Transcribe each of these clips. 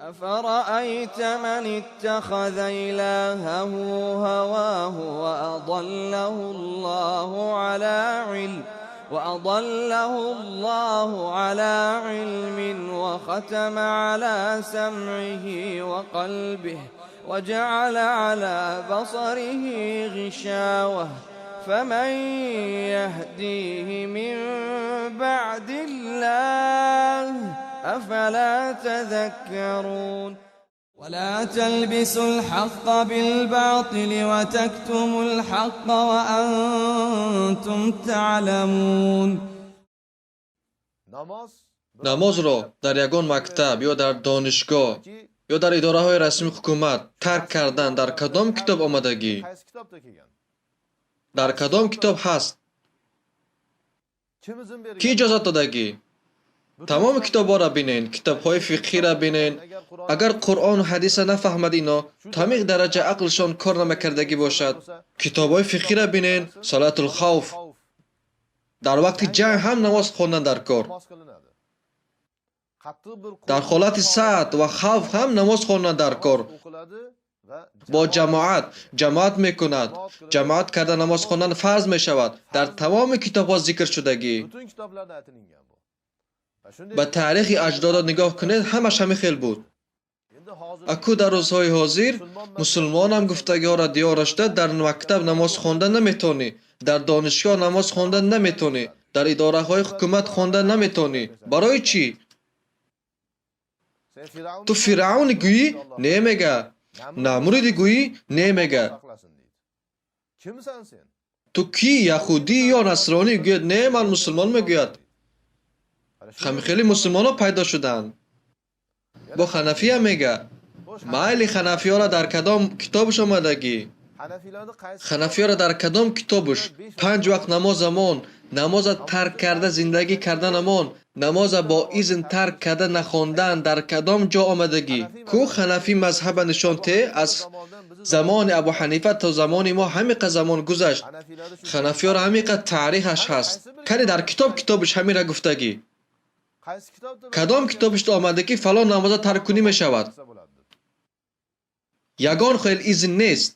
أفرأيت من اتخذ إلهه هواه وأضله الله على علم وختم على سمعه وقلبه وجعل على بصره غشاوة فمن يهديه من بعد الله أفلا تذكرون. ولا تلبسوا الحق بالباطل وتكتموا الحق وأنتم تعلمون. Намозро дар ягон мактаб ё дар донишгоҳ ё дар идораҳои расмии ҳукумат тарк кардан дар кадом китоб омадагӣ? Дар кадом китоб ҳаст? Кӣ иҷозат додагӣ? Тамоми китобҳоро бинен, китобҳои фиқҳиро бинен. Агар Қуръону ҳадиса нафаҳмад, ино тамиқ дараҷа ақлшон кор намакардагӣ бошад. Китобҳои фиқҳиро бинен. Салатул хавф, дар вақти ҷанг ҳам намоз хондан дар кор, дар ҳолати саат ва хавф ҳам намоз хондан дар кор, бо ҷамоат, ҷамоат мекунад, ҷамоат карда намоз хондан фарз мешавад. Дар тамоми китобҳо зикр шудагӣ. Ба таърихи аҷдодо нигоҳ кунед, ҳамаш ҳамин хел буд. Аку дар рӯзҳои ҳозир мусулмонам гуфтагиҳоро диёрашда дар мактаб намоз хонда наметонӣ, дар донишгоҳ намоз хонда наметонӣ, дар идораҳои ҳукумат хонда наметонӣ. Барои чӣ? Ту Фиръавни гӯӣ, не мега, Намруди гӯӣ, не мега. Ту кӣ, яҳудӣ ё насронӣ гӯяд, не, ман мусулмон мегӯяд. Хеле мусулмонҳо пайдо шуданд. Бо ханафия мега. Майли, ханафиёра дар кадом китобаш омадагӣ? Ханафиёра дар кадом китобаш панҷ вақт намозамон, намоза тарк карда зиндагӣ карданамон, намоза бо изн тарк карда нахондан дар кадом ҷо омадагӣ? Ку ханафӣ мазҳаба нишон те. Аз замони Абу Ҳанифа то замони мо ҳамиқа замон гузашт. Ханафиёра ҳамиқа таърихаш ҳаст. Кане, дар китобаш ҳамира гуфтагӣ? Кадом китобаш омада, ки фалон намоза тарк кунӣ мешавад? Ягон хел изн нест.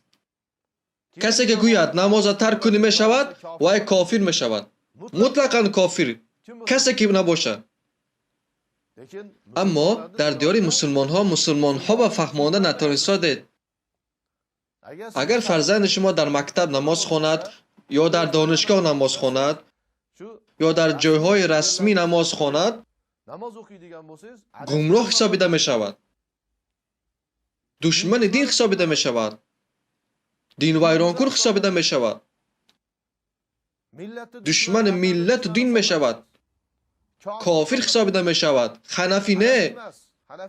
Касе ки гӯяд, намоза тарк кунӣ мешавад, вай кофир мешавад, мутлақан кофир касе ки набошад. Аммо дар диёри мусулмонҳо мусулмонҳо ба фаҳмонда натонистодед. Агар фарзанди шумо дар мактаб намоз хонад ё дар донишгоҳ намоз хонад ё дар ҷойҳои расмӣ намоз хонад, гумроҳ ҳисобида мешавад, душмани дин ҳисобида мешавад, динвайронкун ҳисобида мешавад, душмани миллату дин мешавад, кофир ҳисобида мешавад. Ханафӣ не,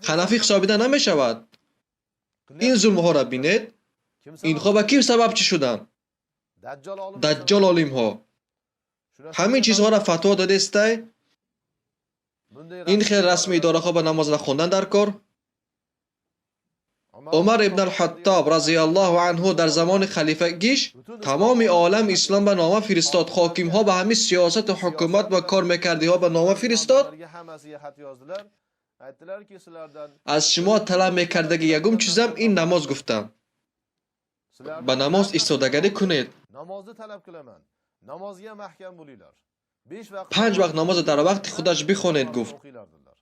ханафӣ ҳисобида намешавад. Ин зулмҳоро бинед. Инҳо ба кӣ сабаб чӣ шуданд? Даҷҷол олимҳо ҳамин чизҳоро фатво додестай. Ин хел расми идораҳо ба намоз нахондан дар кор. Умар ибн Алҳаттоб разияллоҳу анҳу дар замони халифагиш тамоми олам ислом ба нома фиристод. Ҳокимҳо ба ҳамин сиёсату ҳукумат ва кор мекардиҳо ба нома фиристод. Аз шумо талаб мекардаги ягум чизам ин намоз, гуфтам. Ба намоз истодагарӣ кунед. Namozni talab qilaman. Namozga mahkam bo'linglar. 5 vaqt Панҷ вақт намоза дар вақти худаш бихонед, гуфт. O'qinglar dedilar.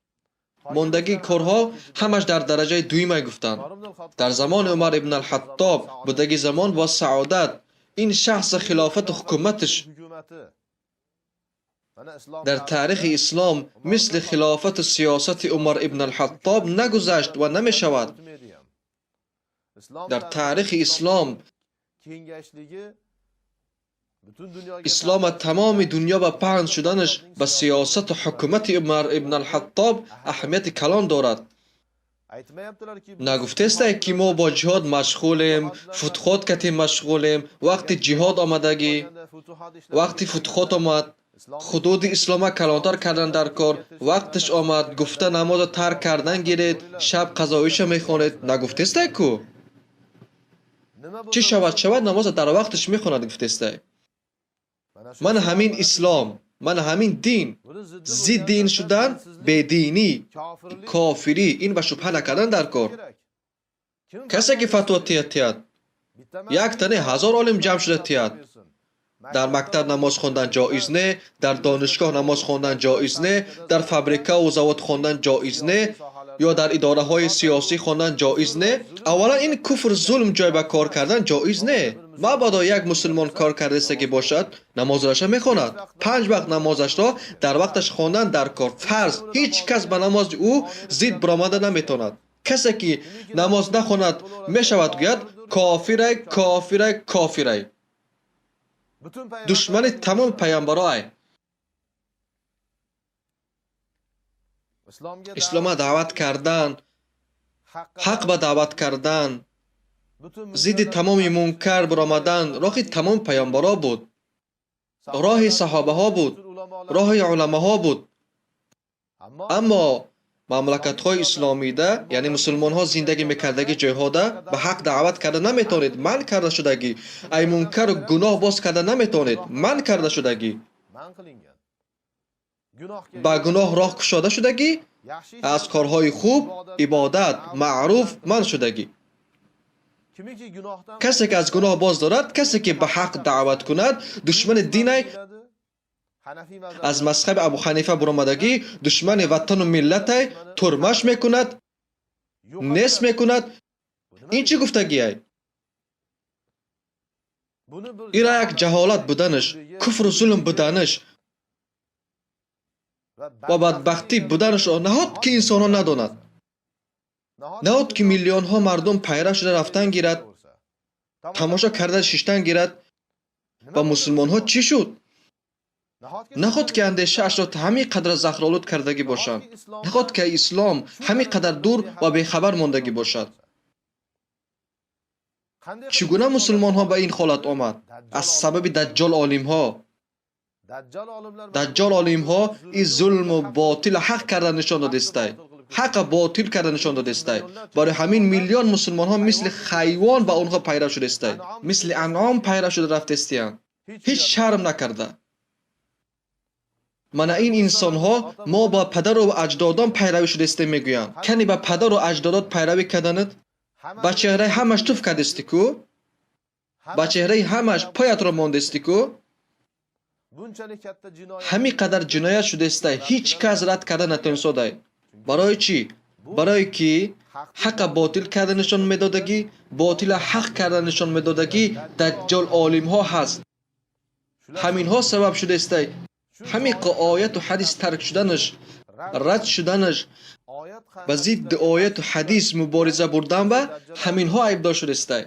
Мондагии корҳо ҳамаш дар дараҷаи дуюмай, гуфтанд. Дар замони Умар ибн Алҳаттоб будаги замон бо саодат ин шахси хилофату ҳукуматаш Hukumati. Mana islom дар таърихи ислом мисли хилофату сиёсати Умар ибн Алҳаттоб нагузашт ва намешавад. O'tmaydi ham. Islom Дар таърихи ислом kengashligi butun dunyoga ислома тамоми дунё ба паҳн шуданаш ба сиёсату ҳукумати Умар ибн Алҳаттоб аҳамияти калон дорад. Aytmayaptilarki, Нагуфтестай, ки мо бо ҷиҳод машғулем, футухот катем машғулем. Вақти ҷиҳод омадагӣ, вақти футухот омад, ҳудуди ислома калонтар кардан дар кор, вақташ омад, гуфта намоза тарк кардан гиред, шаб қазоиша мехонед, нагуфтестай ку. Чӣ шавад, шавад, намоза дар вақташ мехонад, гуфтестай. Ман ҳамин ислом. Мана ҳамин дин. Зидди ин шудан бединӣ, кофирӣ. Ин ба шубҳа накардан дар кор. Касе ки фатво тиҳад, як тане ҳазор олим ҷамъ шуда тиҳад. Дар мактаб намоз хондан ҷоиз не, дар донишгоҳ намоз хондан ҷоиз не, дар фабрикаву завод хондан ҷоиз не, ё дар идораҳои сиёсӣ хондан ҷоиз не. Аввалан, ин куфр, зулм ҷой ба кор кардан ҷоиз не. Мабодо як мусулмон кор кардастагӣ бошад, намозраша мехонад. Панҷ вақт намозашро дар вақташ хондан дар кор фарз. Ҳеҷ кас ба намози ӯ зид баромада наметавонад. Касе ки намоз нахонад, мешавад гӯяд: кофирай, кофирай, кофирай, душмани тамом паямбароай. Ислома даъват кардан, ҳақ ба даъват кардан, зидди тамоми мункар баромадан роҳи тамом паямбаро буд, роҳи саҳобаҳо буд, роҳи уламоҳо буд. Аммо мамлакатҳои исломида, яъне мусулмонҳо зиндагӣ мекардагӣ ҷойҳода, ба ҳақ даъват карда наметавонед, манъ карда шудагӣ. Ай мункару гуноҳ боз карда наметавонед, манъ карда шудагӣ. Ба гуноҳ роҳ кушода шудагӣ, аз корҳои хуб, ибодат, маъруф манъ шудагӣ. Касе ки аз гуноҳ боз дорад, касе ки ба ҳақ даъват кунад, душмани динай, аз мазҳаби Абу Ҳанифа буромадагӣ, душмани ватану миллатай, турмаш мекунад, нест мекунад. Ин чӣ гуфтагиай? Ира як ҷаҳолат буданаш, куфру зулм буданаш ва бадбахтӣ буданашро наҳот ки инсонҳо надонад? Наҳот ки миллионҳо мардум пайрав шуда рафтан гирад, тамошо карда шиштан гирад? Ба мусулмонҳо чӣ шуд? Наход ки андешаашро ҳамин қадар захролуд кардагӣ бошанд? Наход ки ислом ҳамин қадар дур ва бехабар мондагӣ бошад? Чӣ гуна мусулмонҳо ба ин ҳолат омад? Аз сабаби даҷҷол олимҳо. Даҷҷол олимҳо ин зулму ботил ҳақ карда нишон додистай, ҳақа ботил карда нишон додистай. Барои ҳамин миллион мусулмонҳо мисли хайвон ба онҳо пайрав шудистай, мисли анъом пайрав шуда рафтестиянд, ҳеҷ шарм накарда. Мана ин инсонҳо мо ба падару аҷдодон пайравӣ шудастем мегӯянд. Кани ба падару аҷдодот пайравӣ карданат? Ба чеҳраи ҳамаш туф кардисти ку, ба чеҳраи ҳамаш поятро мондисти ку. Ҳамин қадар ҷиноят шудастай, ҳеҷ кас рад карда натонисодай. Барои чӣ? Барое ки ҳақа ботил карда нишон медодагӣ, ботила ҳақ карда нишон медодагӣ даҷҷол олимҳо ҳаст. Ҳаминҳо сабаб шудастай ҳамин ояту ҳадис тарк шуданаш, рад шуданаш, ба зидди ояту ҳадис мубориза бурдан ба ҳаминҳо айбдор шудастай.